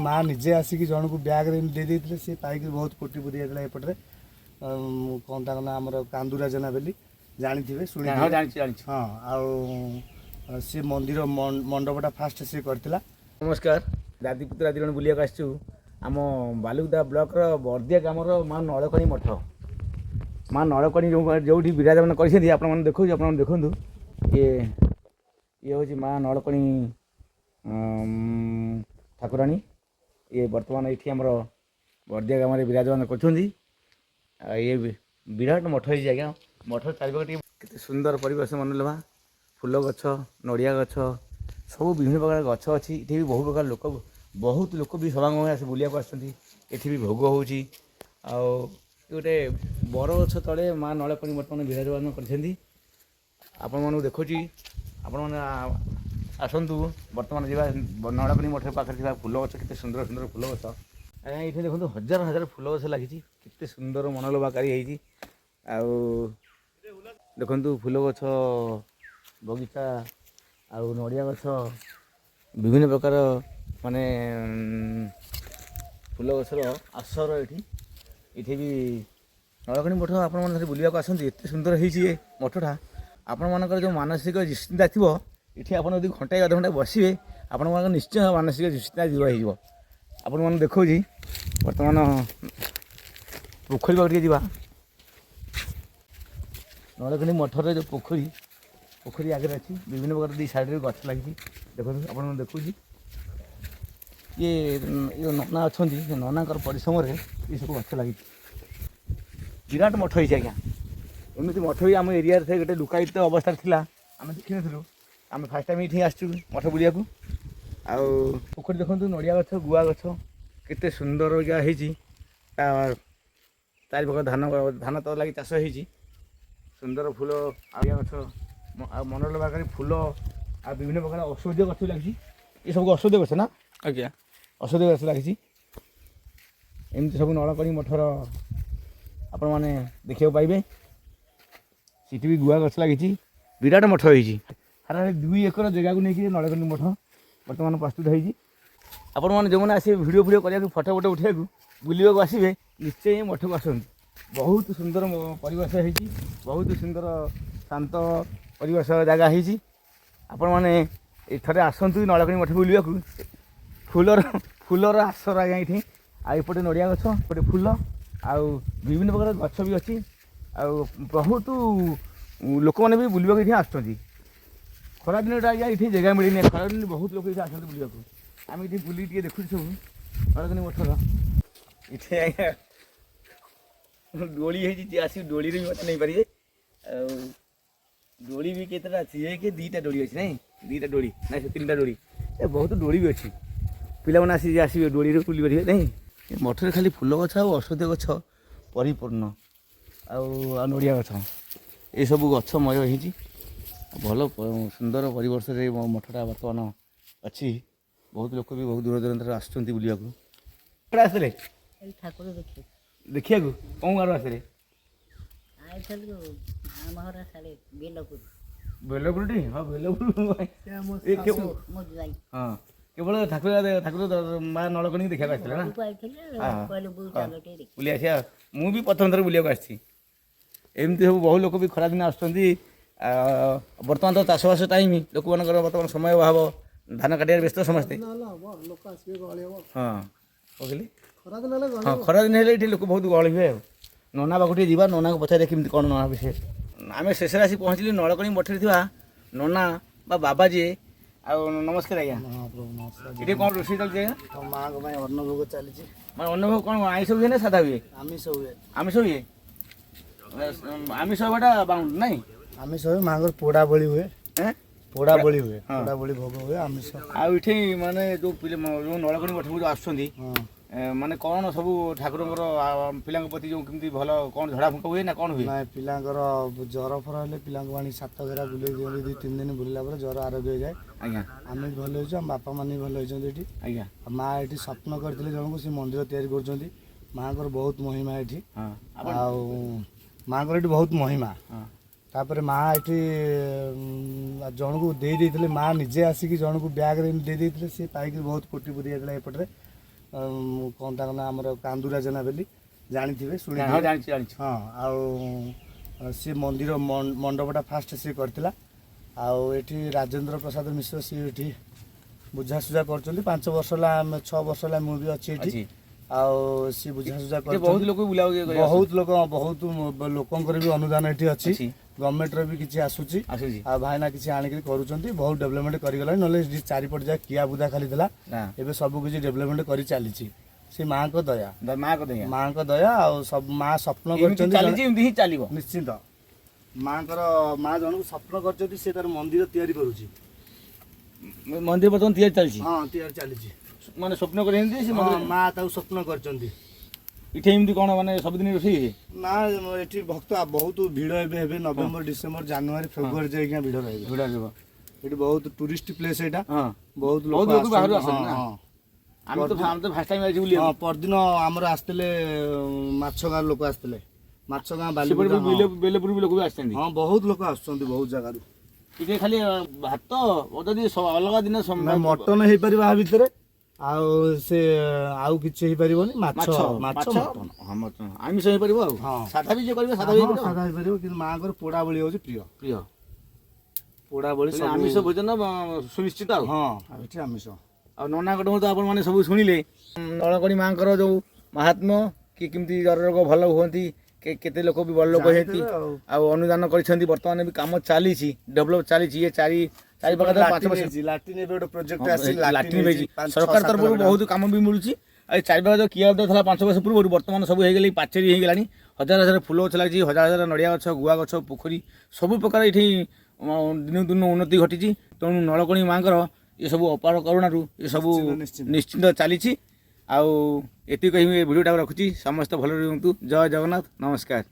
ମା ନିଜେ ଆସିକି ଜଣକୁ ବ୍ୟାଗ୍ରେ ଏମିତି ଦେଇ ଦେଇଥିଲେ, ସେ ପାଇକି ବହୁତ କୋଟିପତି ଯାଇଥିଲା ଏପଟରେ। କ'ଣ ତାଙ୍କ ନାଁ, ଆମର କାନ୍ଦୁରା ଜେନା ବୋଲି ଜାଣିଥିବେ, ଶୁଣିଥିବେ। ହଁ, ଜାଣିଛି ଜାଣିଛି। ହଁ, ଆଉ ସେ ମନ୍ଦିର ମଣ୍ଡପଟା ଫାଷ୍ଟ ସିଏ କରିଥିଲା। ନମସ୍କାର, ଦାଦିପୁତ୍ର ଆଦି ଜଣ ବୁଲିବାକୁ ଆସିଛୁ ଆମ ବାଲୁକୁଦା ବ୍ଲକର ବର୍ଦିଆ ଗ୍ରାମର ମା ନଳକଣୀ ମଠ। ମା ନଳକଣୀ ଯେଉଁଠି ବିରାଜମାନ କରିଛନ୍ତି, ଆପଣମାନେ ଦେଖାଉଛି, ଆପଣମାନେ ଦେଖନ୍ତୁ। ଇଏ ଇଏ ହେଉଛି ମା ନଳକଣୀ ଠାକୁରାଣୀ। ଇଏ ବର୍ତ୍ତମାନ ଏଇଠି ଆମର ବର୍ଦିଆ ଗ୍ରାମରେ ବିରାଜମାନ କରୁଛନ୍ତି। ଆଉ ଇଏ ବିରାଟ ମଠ ହେଇଛି ଆଜ୍ଞା। ମଠ ଚାରିପାଖ ଟିକେ କେତେ ସୁନ୍ଦର ପରିବେଶ ମନୋଲୋଭା। ଫୁଲ ଗଛ, ନଡ଼ିଆ ଗଛ, ସବୁ ବିଭିନ୍ନ ପ୍ରକାର ଗଛ ଅଛି। ଏଠି ବି ବହୁ ପ୍ରକାର ଲୋକ, ବହୁତ ଲୋକ ବି ସମାଗମ ହୋଇ ଆସି ବୁଲିବାକୁ ଆସୁଛନ୍ତି। ଏଠି ବି ଭୋଗ ହେଉଛି। ଆଉ ଗୋଟେ ବରଗଛ ତଳେ ମା ନଳକଣୀ ବର୍ତ୍ତମାନ ବିରାଜମାନ କରିଛନ୍ତି। ଆପଣମାନଙ୍କୁ ଦେଖୁଛି, ଆପଣମାନେ ଆସନ୍ତୁ। ବର୍ତ୍ତମାନ ଯିବା ନଳକଣୀ ମଠ ପାଖରେ ଥିବା ଫୁଲ ଗଛ, କେତେ ସୁନ୍ଦର ସୁନ୍ଦର ଫୁଲ ଗଛ। ଆଜ୍ଞା, ଏଇଠି ଦେଖନ୍ତୁ, ହଜାର ହଜାର ଫୁଲ ଗଛ ଲାଗିଛି। କେତେ ସୁନ୍ଦର ମନୋଲୋଭାକାରୀ ହେଇଛି। ଆଉ ଦେଖନ୍ତୁ, ଫୁଲ ଗଛ, ବଗିଚା ଆଉ ନଡ଼ିଆ ଗଛ, ବିଭିନ୍ନ ପ୍ରକାର ମାନେ ଫୁଲ ଗଛର ଆସର ଏଠି। ଏଠି ବି ନଳକଣୀ ମଠ ଆପଣମାନେ ଥରେ ବୁଲିବାକୁ ଆସନ୍ତି। ଏତେ ସୁନ୍ଦର ହେଇଛି ଏ ମଠଟା। ଆପଣମାନଙ୍କର ଯେଉଁ ମାନସିକ ଦୁଶ୍ଚିନ୍ତା ଥିବ, ଏଠି ଆପଣ ଯଦି ଘଣ୍ଟାଏ ଅଧଘଣ୍ଟା ବସିବେ, ଆପଣମାନଙ୍କ ନିଶ୍ଚୟ ମାନସିକ ଦୁଶ୍ଚିନ୍ତା ଦୂର ହେଇଯିବ। ଆପଣମାନଙ୍କୁ ଦେଖାଉଛି, ବର୍ତ୍ତମାନ ପୋଖରୀ ପାଖକୁ ଟିକେ ଯିବା। ନଳକଣୀ ମଠରେ ଯେଉଁ ପୋଖରୀ, ପୋଖରୀ ଆଗରେ ଅଛି ବିଭିନ୍ନ ପ୍ରକାର, ଦୁଇ ସାଇଡ଼ରେ ଗଛ ଲାଗିଛି। ଦେଖନ୍ତୁ, ଆପଣଙ୍କୁ ଦେଖାଉଛି। ଇଏ ଯେଉଁ ନନା ଅଛନ୍ତି, ସେ ନନାଙ୍କର ପରିଶ୍ରମରେ ଏସବୁ ଗଛ ଲାଗିଛି। ବିରାଟ ମଠ ହେଇଛି ଆଜ୍ଞା। ଏମିତି ମଠ ବି ଆମ ଏରିଆରେ ସେ ଗୋଟେ ଲୁକାୟିତ ଅବସ୍ଥାରେ ଥିଲା, ଆମେ ଦେଖିନଥିଲୁ। ଆମେ ଫାର୍ଷ୍ଟ ଟାଇମ୍ ଏଠି ଆସିଛୁ ମଠ ବୁଲିବାକୁ। ଆଉ ପୋଖରୀ ଦେଖନ୍ତୁ, ନଡ଼ିଆ ଗଛ, ଗୁଆ ଗଛ, କେତେ ସୁନ୍ଦର ଜାଗା ହେଇଛି। ତା ଚାରିପାଖ ଧାନ, ଧାନ ତ ଲାଗି ଚାଷ ହେଇଛି। ସୁନ୍ଦର ଫୁଲ, ନଡ଼ିଆ ଗଛ ଆଉ ମନୋଲୋଭା କରି ଫୁଲ ଆଉ ବିଭିନ୍ନ ପ୍ରକାର ଔଷଧୀୟ ଗଛ ବି ଲାଗିଛି। ଏସବୁ ଔଷଧୀୟ ଗଛ ନା? ଆଜ୍ଞା। ଔଷଧୀୟ ଗଛ ଲାଗିଛି। ଏମିତି ସବୁ ନଳକଣୀ ମଠର ଆପଣମାନେ ଦେଖିବାକୁ ପାଇବେ। ସେଠି ବି ଗୁଆ ଗଛ ଲାଗିଛି। ବିରାଟ ମଠ ହେଇଛି। ହାରାହାରି 2 ଏକର ଜାଗାକୁ ନେଇକି ନଳକଣୀ ମଠ ବର୍ତ୍ତମାନ ପ୍ରସ୍ତୁତ ହେଇଛି। ଆପଣମାନେ ଯେଉଁମାନେ ଆସିବେ ଭିଡ଼ିଓ ଫିଡ଼ିଓ କରିବାକୁ, ଫଟୋ ଫଟୋ ଉଠାଇବାକୁ, ବୁଲିବାକୁ ଆସିବେ, ନିଶ୍ଚୟ ଏ ମଠକୁ ଆସନ୍ତୁ। ବହୁତ ସୁନ୍ଦର ପରିବେଶ ହେଇଛି। ବହୁତ ସୁନ୍ଦର ଶାନ୍ତ ପରିବେଶ ଜାଗା ହେଇଛି। ଆପଣମାନେ ଏଥରେ ଆସନ୍ତୁ ନଳକଣୀ ମଠ ବୁଲିବାକୁ। ଫୁଲର ଫୁଲର ଆସର ଆଜ୍ଞା ଏଇଠି। ଆଉ ଏପଟେ ନଡ଼ିଆ ଗଛ, ଏପଟେ ଫୁଲ ଆଉ ବିଭିନ୍ନ ପ୍ରକାର ଗଛ ବି ଅଛି। ଆଉ ବହୁତ ଲୋକମାନେ ବି ବୁଲିବାକୁ ଏଠି ଆସୁଛନ୍ତି। ଖରାଦିନଟା ଆଜ୍ଞା ଏଠି ଜାଗା ମିଳିନି। ଖରାଦିନେ ବହୁତ ଲୋକ ଏଠି ଆସନ୍ତି ବୁଲିବାକୁ। ଆମେ ଏଠି ବୁଲିକି ଟିକେ ଦେଖୁଛୁ ସବୁ ନଳକଣୀ ମଠର। ଏଠି ଆଜ୍ଞା ଦୋଳି ହେଇଛି, ଯିଏ ଆସିକି ଦୋଳିରେ ବି ମଜା ନେଇପାରିବେ। ଆଉ ଦୋଳି ବି କେତେଟା ଅଛି? ଏକ, ଦୁଇଟା ଦୋଳି ଅଛି। ନାଇଁ, ଦୁଇଟା ଦୋଳି ନାଇଁ, ସେ ତିନିଟା ଦୋଳି। ଏ ବହୁତ ଦୋଳି ବି ଅଛି। ପିଲାମାନେ ଆସି ଆସିବେ, ଦୋଳିରେ ବୁଲି ପାରିବେ। ନାଇଁ, ଏ ମଠରେ ଖାଲି ଫୁଲ ଗଛ ଆଉ ଔଷଧୀୟ ଗଛ ପରିପୂର୍ଣ୍ଣ, ଆଉ ଆଉ ନଡ଼ିଆ ଗଛ, ଏସବୁ ଗଛମୟ ହେଇଛି। ଭଲ ସୁନ୍ଦର ପରିବେଶରେ ମୋ ମଠଟା ବର୍ତ୍ତମାନ ଅଛି। ବହୁତ ଲୋକ ବି ବହୁତ ଦୂର ଦୂରାନ୍ତରୁ ଆସୁଛନ୍ତି ବୁଲିବାକୁ। କୁଆଡ଼େ ଆସିଥିଲେ? ଏଇ ଠାକୁର ଦେଖି। ଦେଖିବାକୁ କେଉଁ ଗାଁରୁ ଆସିଥିଲେ? ଆଇଥିଲୁ ଆମ ଘର ସାଡ଼େ ବେଲପୁର। ବେଲପୁରଟି? ହଁ, ବେଲପୁର। ଏ ମୋ ଜ୍ୱାଇଁ। ହଁ, କେବଳ ଠାକୁର ଠାକୁର ମା ନଳକଣୀକି ଦେଖିବାକୁ ଆସିଥିଲେ ନା? ଘରକୁ ଆଇଥିଲେ। କହିଲେ, ବୋଉ, ଚାଲ ଟିକେ ଦେଖି। ବୁଲି ଆସିବା। ମୁଁ ବି ପ୍ରଥମ ଥର ବୁଲିବାକୁ ଆସିଛି। ଏମିତି ସବୁ ବହୁ ଲୋକ ବି ଖରାଦିନ ଆସୁଛନ୍ତି। ବର୍ତ୍ତମାନ ତ ଚାଷବାସ ଟାଇମ୍, ଲୋକମାନଙ୍କର ବର୍ତ୍ତମାନ ସମୟ ଅଭାବ, ଧାନ କାଟିବାରେ ବ୍ୟସ୍ତ ସମସ୍ତେ। ଲୋକ ଆସିବେ, ଗହଳି ହବ। ହଁ, କହିଲି। ଖରାଦିନ ହେଲେ। ହଁ, ଖରାଦିନ ହେଲେ ଏଠି ଲୋକ ବହୁତ ଗହଳି ହୁଏ। ଆଉ ନନା ପାଖକୁ ଟିକେ ଯିବା, ନନାକୁ ପଚାରିବା କେମିତି କ'ଣ ନନା ବିଷୟରେ। ଆମେ ଶେଷରେ ଆସି ପହଞ୍ଚିଲି ନଳକଣୀ ମଠରେ ଥିବା ନନା ବା ବାବା ଯିଏ। ଆଉ ନମସ୍କାର ଆଜ୍ଞା। ମହାପ୍ରଭୁ, ନମସ୍କାର। ଏଠି କ'ଣ ରୋଷେଇ ଚାଲିଛି ଆଜ୍ଞା? ତ ମାଆଙ୍କ ପାଇଁ ଅନ୍ନ ଭୋଗ ଚାଲିଛି। ମାନେ ଅନ୍ନ ଭୋଗ କ'ଣ ଆଇଁଷ ହୁଏ ନା ସାଧା ହୁଏ? ଆମିଷ ହୁଏ। ଆମିଷ ହୁଏ। ଆମିଷ ହେବାଟା ବାଉଣ୍ଡ ନାଇଁ? ଆମିଷ ହୁଏ, ମାଆଙ୍କର ପୋଡ଼ା ବଳି ହୁଏ। ଏଁ? ପୋଡ଼ା ବଳି ହୁଏ। ହଁ। ପୋଡ଼ା ବଳି ଭୋଗ ହୁଏ, ଆମିଷ। ଆଉ ଏଠି ମାନେ ଯୋଉ ପିଲା ଯୋଉ ନଳକଣୀ ମଠକୁ ଯୋଉ ଆସୁଛନ୍ତି, ମାନେ କ'ଣ ସବୁ ଠାକୁରଙ୍କର ପିଲାଙ୍କ ପ୍ରତି ଯୋଉ କେମିତି ଭଲ କ'ଣ ଝଡ଼ା ଫୁଙ୍କା ହୁଏ ନା କ'ଣ ହୁଏ? ନାଇଁ, ପିଲାଙ୍କର ଜର ଫର ହେଲେ ପିଲାଙ୍କୁ ଆଣି ସାତ ଘେରା ବୁଲେଇ ଦିଅନ୍ତି। 2-3 ଦିନ ବୁଲିଲା ପରେ ଜର ଆରୋଗ୍ୟ ହେଇଯାଏ। ଆମେ ବି ଭଲ ହେଇଛୁ, ଆମ ବାପା ମାନେ ବି ଭଲ ହେଇଛନ୍ତି ଏଠି। ଆଉ ମା ଏଠି ସ୍ୱପ୍ନ କରିଥିଲେ ଜଣକୁ, ସେ ମନ୍ଦିର ତିଆରି କରୁଛନ୍ତି। ମାଆଙ୍କର ବହୁତ ମହିମା ଏଠି। ଆପଣ ଆଉ ମାଆଙ୍କର ଏଠି ବହୁତ ମହିମା। ତାପରେ ମା ଏଠି ଜଣକୁ ଦେଇ ଦେଇଥିଲେ, ମା ନିଜେ ଆସିକି ଜଣକୁ ବ୍ୟାଗ୍ରେ ଏମିତି ଦେଇ ଦେଇଥିଲେ, ସେ ପାଇକି ବହୁତ କୋଟିପତି ଯାଇଥିଲା ଏପଟରେ। କ'ଣ ତାଙ୍କ ନାଁ, ଆମର କାନ୍ଦୁରା ଜେନା ବୋଲି ଜାଣିଥିବେ, ହଁ। ଶୁଣିଥିବେ। ଜାଣିଛି, ଜାଣିଛି। ହଁ, ଆଉ ସେ ମନ୍ଦିର ମଣ୍ଡପଟା ଫାଷ୍ଟ ସିଏ କରିଥିଲା। ଆଉ ଏଠି ରାଜେନ୍ଦ୍ର ପ୍ରସାଦ ମିଶ୍ର, ସିଏ ଏଠି ବୁଝାସୁଝା କରୁଛନ୍ତି। 5 ବର୍ଷ ହେଲା, ଆମେ 6 ବର୍ଷ ହେଲା ମୁଁ ବି ଅଛି ଏଠି। ଅଛି। ଆଉ ସିଏ ବୁଝାସୁଝା ଏଠି ବହୁତ କରୁଛନ୍ତି। ଲୋକ ବୁଲାବୁଲି କରିବାକୁ ବହୁତ ଲୋକ, ବହୁତ ଲୋକଙ୍କର ବି ଅନୁଦାନ ଏଠି ଅଛି। ଅଛି। ଗଭର୍ଣ୍ଣମେଣ୍ଟର ବି କିଛି ଆସୁଛି। ଆସୁଛି। ଆଉ ଭାଇନା କିଛି ଆଣିକିରି କରୁଛନ୍ତି। ବହୁତ ଡେଭଲପମେଣ୍ଟ କରିଗଲାଣି। ନହେଲେ ଏଠି ଚାରିପଟ ଯାକ କିଆ ବୁଦା ଖାଲି ଥିଲା। ନା। ଏବେ ସବୁ କିଛି ଡେଭଲପମେଣ୍ଟ କରି ଚାଲିଛି। ସେ ମାଙ୍କ ଦୟା। ମାଙ୍କ ଦୟା। ମାଙ୍କ ଦୟା। ଆଉ ସବୁ ମା ସ୍ୱପ୍ନ ଏମିତି କରିଛନ୍ତି ଚାଲିଛି, ଏମିତି ହିଁ ଚାଲିବ। ନିଶ୍ଚିନ୍ତ। ମାଙ୍କର, ମା ଜଣକୁ ସ୍ୱପ୍ନ କରିଛନ୍ତି, ସେ ତାର ମନ୍ଦିର ତିଆରି କରୁଛି। ମନ୍ଦିର ବର୍ତ୍ତମାନ ତିଆରି ଚାଲିଛି? ହଁ, ତିଆରି ଚାଲିଛି। ମାନେ ସ୍ୱପ୍ନ କରିଛନ୍ତି ସେ ହଁ, ମନ୍ଦିର? ମା ତାକୁ ସ୍ୱପ୍ନ କରିଛନ୍ତି। ଏଠି ଏମିତି କ'ଣ ମାନେ ସବୁଦିନ ରୋଷେଇ ହୁଏ? ନା, ଏଠି ଭକ୍ତ ବହୁତ ଭିଡ଼ ଏବେ ହେବେ। ନଭେମ୍ବର, ଡିସେମ୍ବର, ଜାନୁଆରୀ, ଫେବୃଆରୀ ଯାଇକିନା ଭିଡ଼ ରହିବେ। ଭିଡ଼ ରହିବ। ଏଠି ବହୁତ ଟୁରିଷ୍ଟ ପ୍ଲେସ୍ ଏଇଟା। ବହୁତ ବହୁତ ଲୋକ ଲୋକ ବାହାରୁ ଆସନ୍ତି। ଆସନ୍ତି ନା? ହଁ। ଆମେ ତ ଫାର୍ଷ୍ଟ ଟାଇମ୍ ଆଇଛୁ ବୁଲିବାକୁ। ହଁ, ପରଦିନ ଆମର ଆସିଥିଲେ, ମାଛ ଗାଁ ଲୋକ ଆସିଥିଲେ, ମାଛ ଗାଁ, ସେପଟେ ବାଲିକୁଦା। ବି ବେଲପୁର ବି ଲୋକ ବି ଆସିଛନ୍ତି। ହଁ, ବହୁତ ଲୋକ ଆସୁଛନ୍ତି ବହୁତ ଜାଗାରୁ। ଏଠି ଖାଲି ଭାତ, ଯଦି ଅଲଗା ଦିନ ନା, ମଟନ ହେଇପାରିବ ଆ ଭିତରେ, ଆଉ ସେ ଆଉ କିଛି ହେଇପାରିବନି। ମାଛ। ମାଛ। ମାଛ, ମାଛ। ମଟନ। ହଁ, ମଟନ। ଆମିଷ ହେଇପାରିବ ଆଉ ସାଧା ବି ଯିଏ କରିବ ସାଧା ବି ହଁ, ହେଇପାରିବ। ସାଧା ହେଇପାରିବ, କିନ୍ତୁ ମାଙ୍କର ପୋଡ଼ା ବଳି ହଉଛି ପ୍ରିୟ। ପ୍ରିୟ। ପୋଡ଼ା ବଳି ସବୁ। ଆମିଷ ଭୋଜନ ସୁନିଶ୍ଚିତ ଆଉ। ହଁ, ଆଉ ଏଠି ଆମିଷ। ଆଉ ନନାଙ୍କଠୁ ତ ଆପଣମାନେ ସବୁ ଶୁଣିଲେ ନଳକଣି ମାଙ୍କର ଯୋଉ ମାହାତ୍ମ୍ୟ କି କେମିତି ଜ୍ୱର ରୋଗ ଭଲ ହୁଅନ୍ତି, କେତେ ଲୋକ ବି ବଡ଼ ଲୋକ ହେଇନ୍ତି। ଜାଣିଥିବେ ଆଉ। ଆଉ ଅନୁଦାନ କରିଛନ୍ତି, ବର୍ତ୍ତମାନ ବି କାମ ଚାଲିଛି, ଡେଭଲପ ଚାଲିଛି। ଇଏ ଚାରି ଚାରି ପାଖରେ 5 ବର୍ଷ ଲାଟିନ୍ ହେଇଛି, ଲାଟିନ୍ ଏବେ ଗୋଟେ ପ୍ରୋଜେକ୍ଟ ଆସିଛି। ଲାଟ୍ରିନ୍ ହେଇଛି। ପାଞ୍ଚ, ଛଅ, ସରକାର ସାତ ତରଫରୁ ଲକ୍ଷ। ବହୁତ କାମ ବି ମିଳୁଛି। ଆଉ ଏ ଚାରିପାଖ ଯୋଉ କିଆ ଥିଲା 5 ବର୍ଷ ପୂର୍ବରୁ, ବର୍ତ୍ତମାନ ସବୁ ହେଇଗଲାଣି, ପାଚେରୀ ହେଇଗଲାଣି। ହଜାର ହଜାର ଫୁଲ ଗଛ ଲାଗିଛି, ହଜାର ହଜାର ନଡ଼ିଆ ଗଛ, ଗୁଆ ଗଛ, ପୋଖରୀ, ସବୁ ପ୍ରକାର ଏଠି ଦିନକୁ ଦିନ ଉନ୍ନତି ଘଟିଛି। ତେଣୁ ନଳକଣି ମାଙ୍କର ଏସବୁ ଅପାର କରୁଣାରୁ ଏସବୁ ନିଶ୍ଚିନ୍ତ, ନିଶ୍ଚିନ୍ତ। ନିଶ୍ଚିନ୍ତ ଚାଲିଛି। ଆଉ ଏତିକି କହି ମୁଁ ଏ ଭିଡ଼ିଓଟାକୁ ରଖୁଛି। ସମସ୍ତେ ଭଲରେ ରୁହନ୍ତୁ। ଜୟ ଜଗନ୍ନାଥ, ନମସ୍କାର।